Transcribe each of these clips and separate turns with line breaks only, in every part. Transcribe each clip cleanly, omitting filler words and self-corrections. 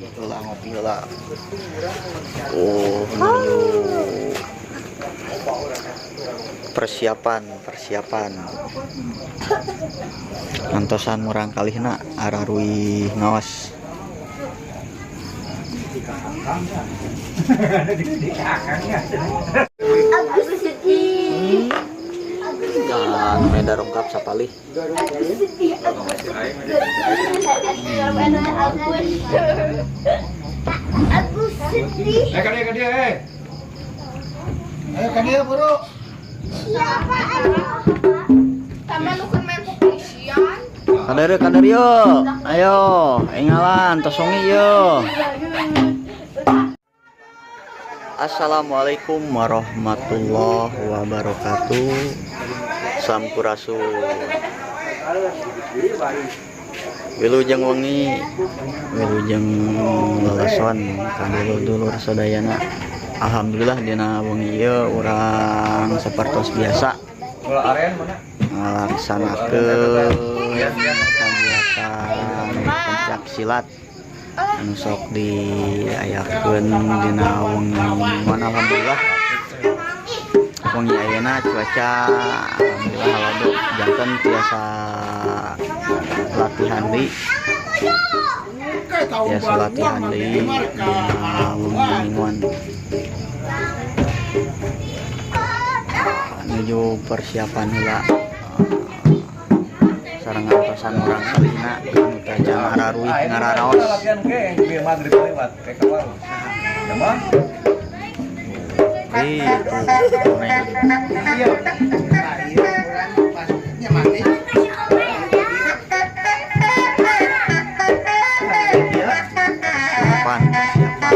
Heula ngopi heula. Oh, menuju persiapan persiapan. Antosan murang kalihna araruih ngawas.
Aku sedih.
Dan meda rongkap sapalih.
Aku sedih. Aku sedih. Aku sedih.
Eh, ka dia, eh. Ayo ka dia, buru.
Siapa
Sama nu keur main kepolisian.
Kader kader yo. Ayo, engalan tosongi yo. Assalamualaikum warahmatullahi wabarakatuh. Sampurasun. Wilujeng wengi, wilujeng leleson kadulur-dulur sadayana. Alhamdulillah dina wengi ieu urang sapertos biasa ngalaksanakeun kegiatan pencak silat anu sok diayakeun dina wengi mingguan. Alhamdulillah wengi ayeuna cuaca alhamdulillah halodo janten tiasa latihan deui, tiasa latihan deui dina wengi mingguan menuju persiapan heula sareng antosan urang kalihna anu teh can araruih ngararaos.
Latihan ke biar maghrib lewat kayak kawaru. Ya mah.
Itu goreng.
Iya.
Persiapan persiapan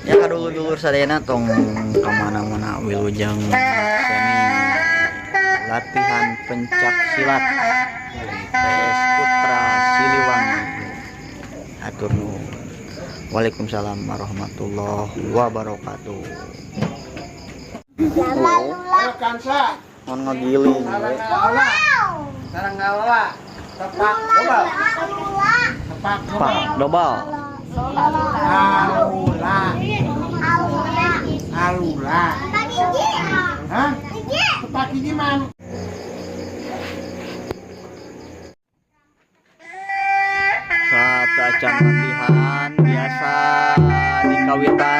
ya kadulur-dulur sadayana tong kemana-mana, wilujeng seni latihan pencak silat dari PS Putra Siliwangi. Hatur nuhun. Waalaikumsalam warahmatullahi wabarakatuh.
Ayo kansa.
Mun ngagiling we.
Sarang ngalola. Tepak dobal. Tepak
Pak dobal.
Alula. Alula. Hah? Tepak hiji man.
Saat acan latihan biasa di kawitan.